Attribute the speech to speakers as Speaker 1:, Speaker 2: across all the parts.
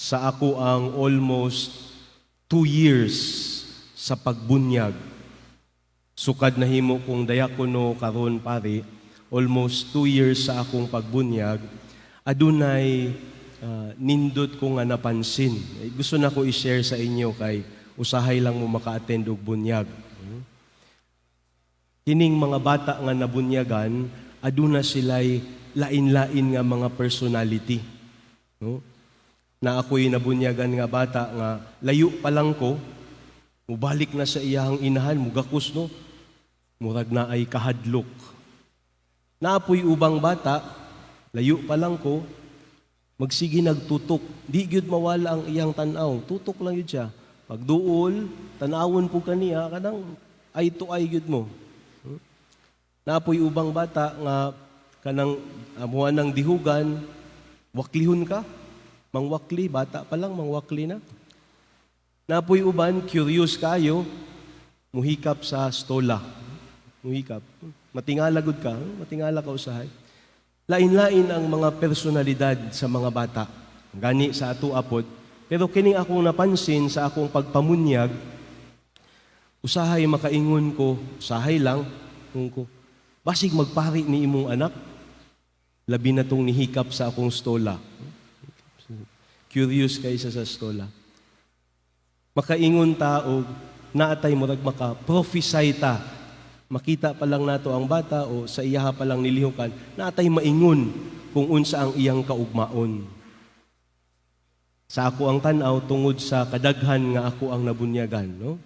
Speaker 1: Sa ako ang almost 2 years sa pagbunyag, sukad nahimo kong diakono karon pari, almost 2 years sa akong pagbunyag, adunay nindot ko nga napansin. Eh, gusto na ko i-share sa inyo kay usahay lang mo maka-attend og bunyag. Kining mga bata nga nabunyagan, aduna sila'y lain-lain nga mga personality. No? Na ako'y nabunyagan nga bata nga layo pa lang ko, mubalik na sa iyahang inahan, mugakos, no, murag na ay kahadlok. Naa poy ubang bata, layo pa lang ko, magsige nagtutok. Di gyud mawala ang iyang tan-aw, tutok lang yun siya. Pagduol, tanawon po kaniya, kanang eye to eye gyud mo. Naa poy ubang bata nga kanang amuan ng dihugan, waklihon ka. Mangwakli, bata pa lang, mangwakli na. Naa poy uban, curious kayo, muhikap sa stola. Muhikap. Matingala gud ka, matingala ka usahay. Lain-lain ang mga personalidad sa mga bata. Gani sa ato apod. Pero kining akong napansin sa akong pagpamunyag, usahay makaingon ko, usahay lang, kung ko, basig magpari ni imong anak, labi na tong nihikap sa akong stola. Curious kay sa stola. Makaingon ta og naatay murag maka prophesy ta. Makita pa lang nato ang bata o sa iyaha pa lang nilihukan, naatay maingon kung unsa ang iyang kaugmaon. Sa ako ang tan-aw tungod sa kadaghan nga ako ang nabunyagan, no?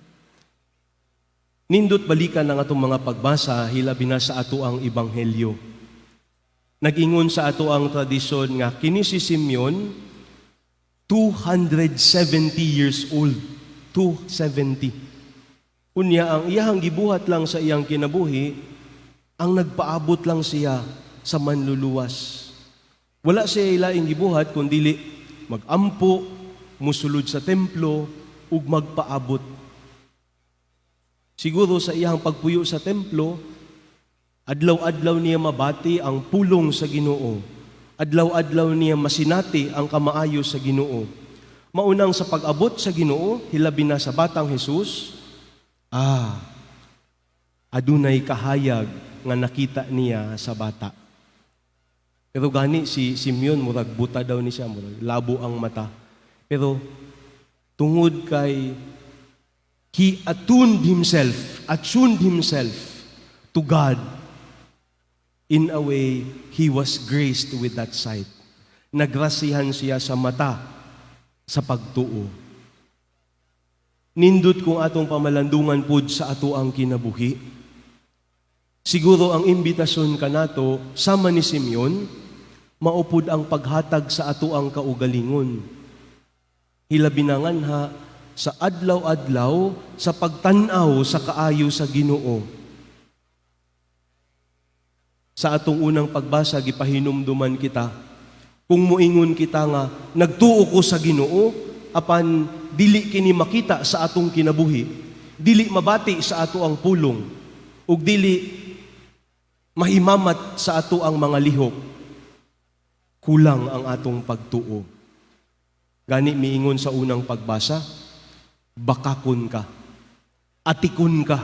Speaker 1: Nindot balikan ang atong mga pagbasa, hilabi na sa ato ang ebanghelyo. Nag-ingon sa ato ang tradisyon nga kini si Simeon, 270 years old. 270. Unya ang iyahang gibuhat lang sa iyang kinabuhi, ang nagpaabot lang siya sa manluluwas. Wala siya laing gibuhat kundi magampo, musulod sa templo ug magpaabot. Siguro sa iyang pagpuyo sa templo, adlaw-adlaw niya mabati ang pulong sa Ginoo. Adlaw-adlaw niya masinati ang kamaayo sa Ginoo. Maunang sa pag-abot sa Ginoo, hilabi na sa batang Jesus, adunay kahayag nga nakita niya sa bata. Pero gani si Simeon, murag buta daw ni siya, murag labo ang mata. Pero tungod kay he attuned himself to God. In a way, he was graced with that sight. Nagrasihan siya sa mata sa pagtuo. Nindot kung atong pamalandungan pud sa ato ang kinabuhi. Siguro ang imbitasyon kanato sama ni Simeon, maupod ang paghatag sa ato ang kaugalingon. Hilabi na nganha sa adlaw-adlaw sa pagtan-aw sa kaayo sa Ginoo. Sa atong unang pagbasa, gipahinumduman kita kung muingon kita nga nagtuo ko sa Ginoo apan dili kini makita sa atong kinabuhi, dili mabati sa ato ang pulong ug dili mahimamat sa ato ang mga lihok, kulang ang atong pagtuo. Gani miingon sa unang pagbasa, bakakon ka, atikon ka.